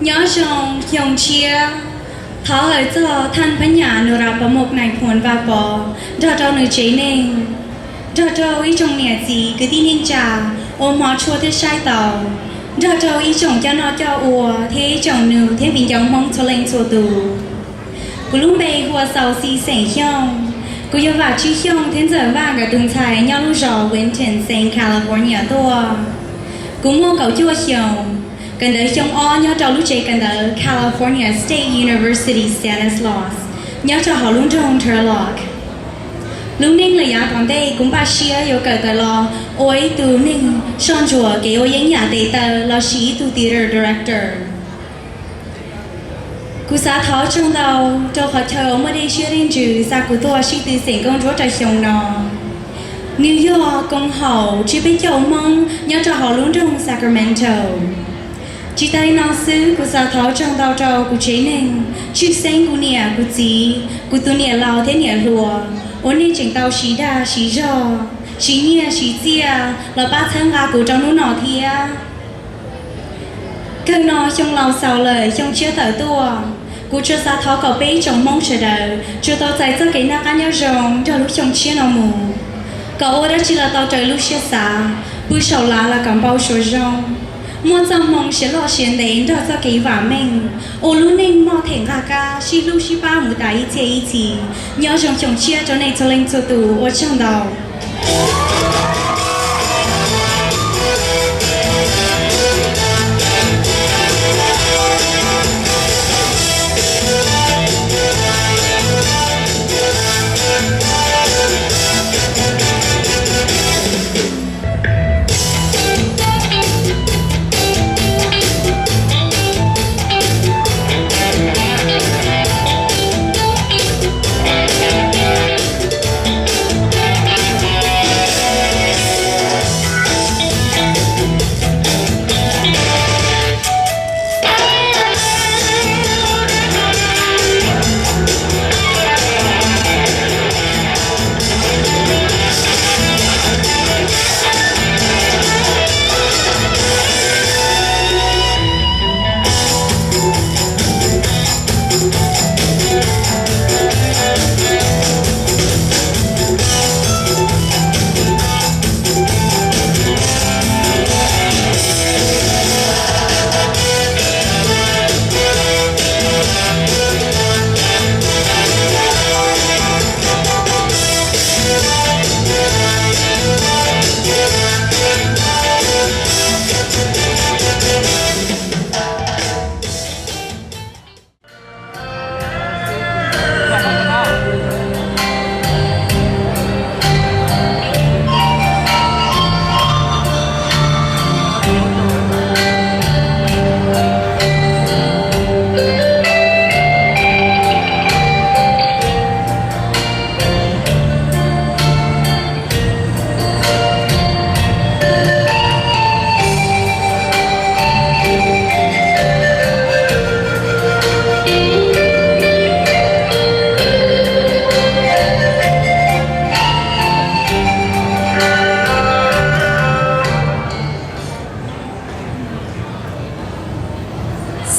Nyob zoo xyoo tshiab, thov hawm txog thaj phab nyas Nura Pamok Nais Phoo Vaj Pov nrog rau nws tsev neeg, nrog rau ib tsoom niam txiv kwv tij neej tsa uas hmov tshua thiab saib taus, nrog rau ib tsoom coj noj coj ua thiab ib tsoom nus thiab viv ncaus Hmoob txhua leej txhua tus. Kuv lub npe hu ua Xaus Xis xeem Xyooj. Kuv yog Vam Tswv Xyooj thiab Ntxawm Vaj nkawd tus ntxhais nyob lub zos Winton, xeev California tuaj. Kuv muaj kaum cuaj xyoos, kawm ntawv xyoo ob nyob rau lub tsev kawm ntawv California State University Stanislaus, nyob rau hauv lub nroog Turlock. Lub neej lawm yav tom ntej kuv npaj siab yuav kawm tawm los ua ib tug neeg soj ntsuam kev ua yeeb yam tes taw lossis ib tug theater director. Kuv xav thov tsaug ntau rau qhov chaw uas muaj dej siab dej ntsws xa kuv tuaj sib tw xeem Nkauj Ntsuab rau xyoo no. Nws yog koom haum tsib peb caug Hmoob nyob rau hauv lub nroog Sacramento. Tsis tas li no xwb, kuv xav thov tsaug ntau rau kuv tsev neeg, tshwj xeeb kuv niam kuv txiv, kuv tus niam laus thiab niam hluas, uas nej tseem tau siv dag siv zog, siv nyiaj siv txiaj los pab txhawb nqa kuv rau hnub no thiab. Kawg no xyoo laus xaus lawm, xyoo tshiab tawm tuaj, kuv tsuas xav thov kom peb tsoom Hmoob sawv daws tsuas tau txais txoj kev noj qab nyob zoo nrog lub xyoo tshiab no mus, kom ua dab tsi los tau raws lub siab xav, pw saum lav los kom npau suav zoo, muaj txoj hmoo siav loj siav ntev nrog txoj kev vam meej, ua lub neej muaj them nqaj qab, sib hlub sib pab mus tas ib txhiab ib txhis. Nyob zoo xyoo tshiab rau nej txhua leej txhua tus, ua tsaug ntau.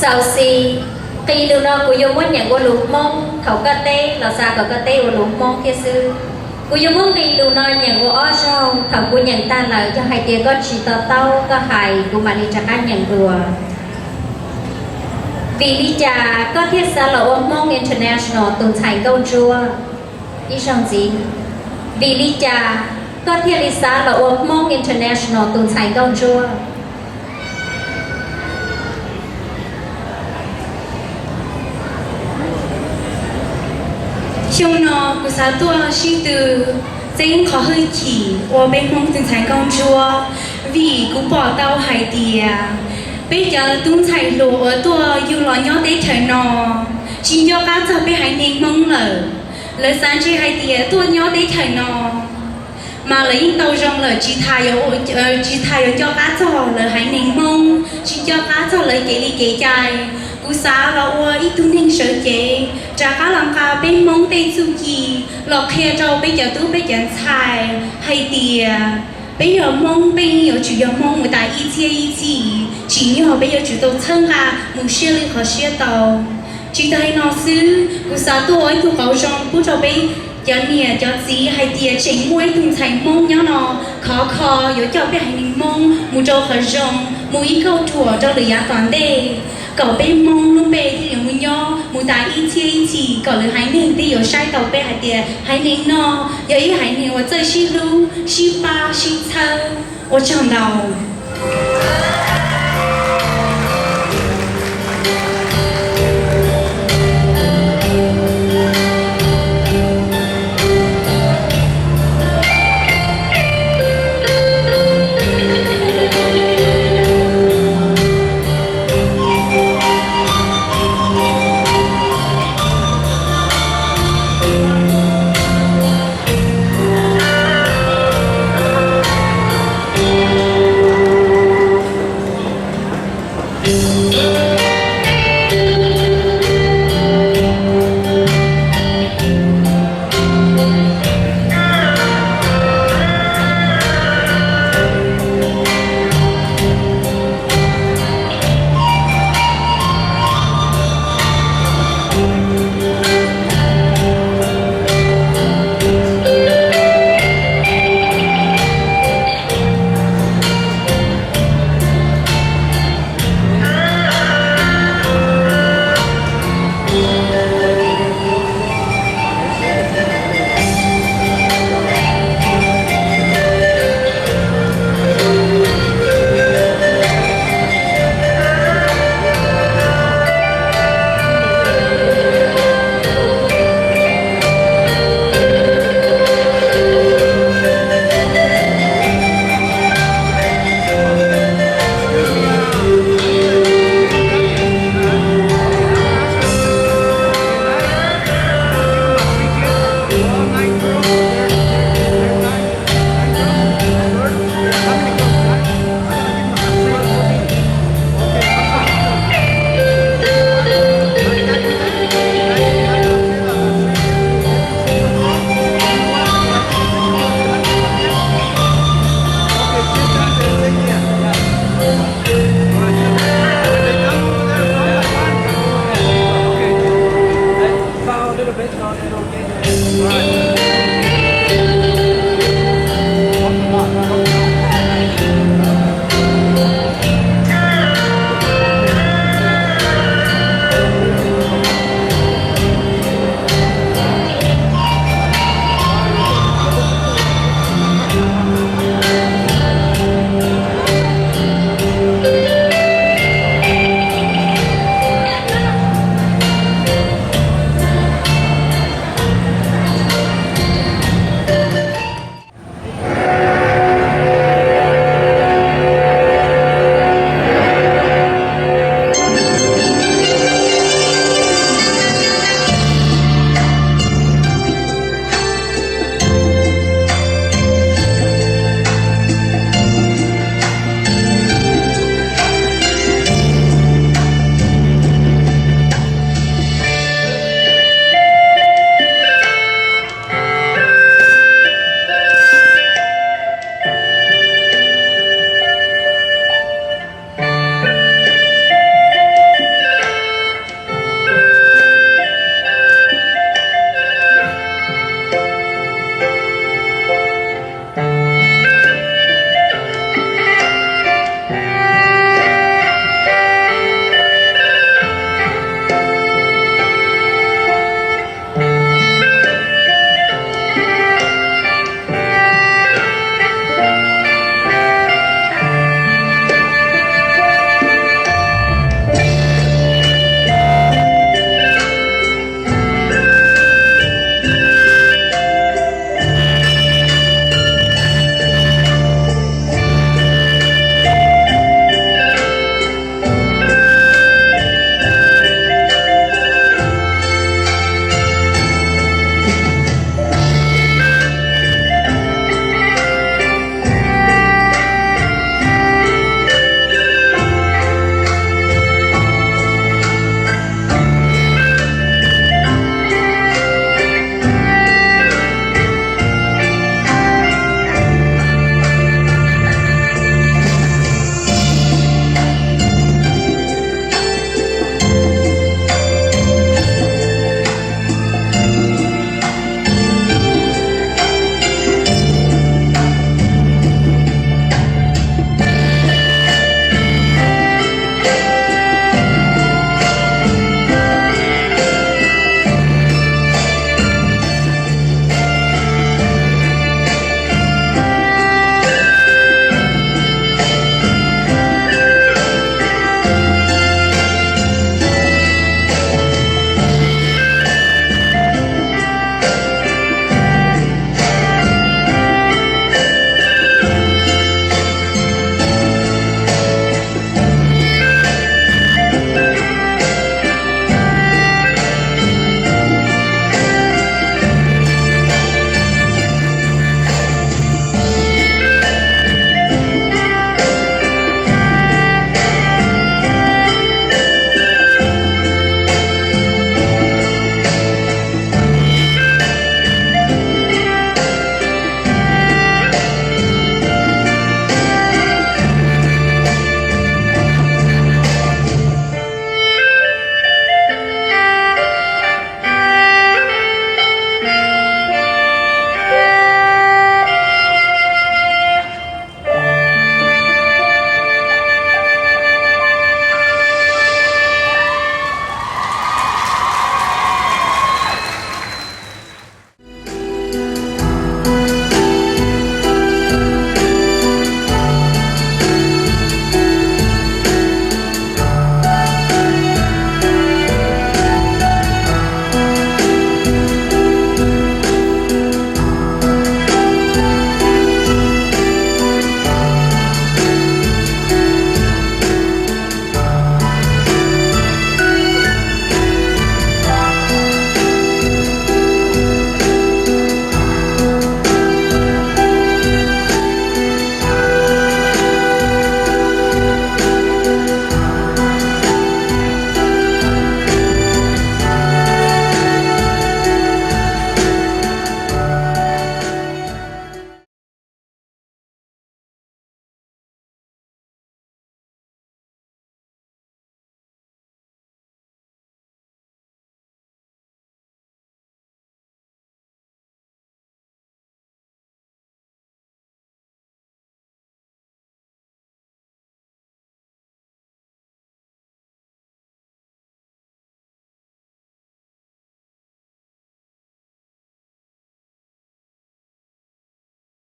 Xaus Xis, nqe lus no kuv yuav muab nyeem ua lus Hmoob thaum koj teb los xav kom koj teb ua lus Hmoob thiab xwb. Kuv yuav muab nqe lus no nyeem ua ob zaug, thaum kuv nyeem tag lawm yog hais tias koj tsis to taub koj hais kuv mam li rov qab nyeem dua. Vim li cas koj thiaj xav los ua Hmoob International tus ntxhais nkauj ntsuab? Ib zaug ntxiv, vim li cas koj thiaj li xav los ua Hmoob International tus ntxhais nkauj ntsuab? Xyoo no kuv xav tuaj sib tw txeeb qhov hwj chim ua peb Hmoob tus ntxhais nkauj ntsuab, vim kuv pom tau hais tias peb cov tub ntxhais hluas uas tuaj yug los nyob teb chaws no tsis nco qab txog peb haiv neeg Hmoob lawm. Lawv xav ntshe hais tias tuaj nyob teb chaws no mas lawv yeej tau zoo lawm, tsis tas yuav, tsis tas yuav nco qab txog lawv haiv neeg Hmoob, tsis nco qab txog lawv kev li kev cai. Kuv xav los ua ib tug neeg sawv cev rov qab los nqa peb Hmoob tej txuj ci los qhia rau peb cov tub peb cov ntxhais hais tias Peb yog Hmoob, peb yuav tsum yog Hmoob mus tas ib txhiab ib txhis, tsim nyog peb yuav tsum tau txhawb nqa mus siab li qhov siab tau. Tsis tas li no xwb, kuv xav tuaj ua ib tug qauv zoo pub rau peb cov niam cov txiv hais tias tseem muaj ib tug ntxhais Hmoob nyob no khov kho yuav coj peb haiv neeg Hmoob mus rau qhov zoo, mus ib kauj ruam rau lwm yav tom ntej, kom peb Hmoob lub npe thiaj li mus nyob mus tas ib txhiab ib txhis, kom lwm haiv neeg thiaj yuav saib tau peb hais tias haiv neeg no yog ib haiv neeg uas txawj sib hlub, sib pab sib txhawb. Ua tsaug ntau.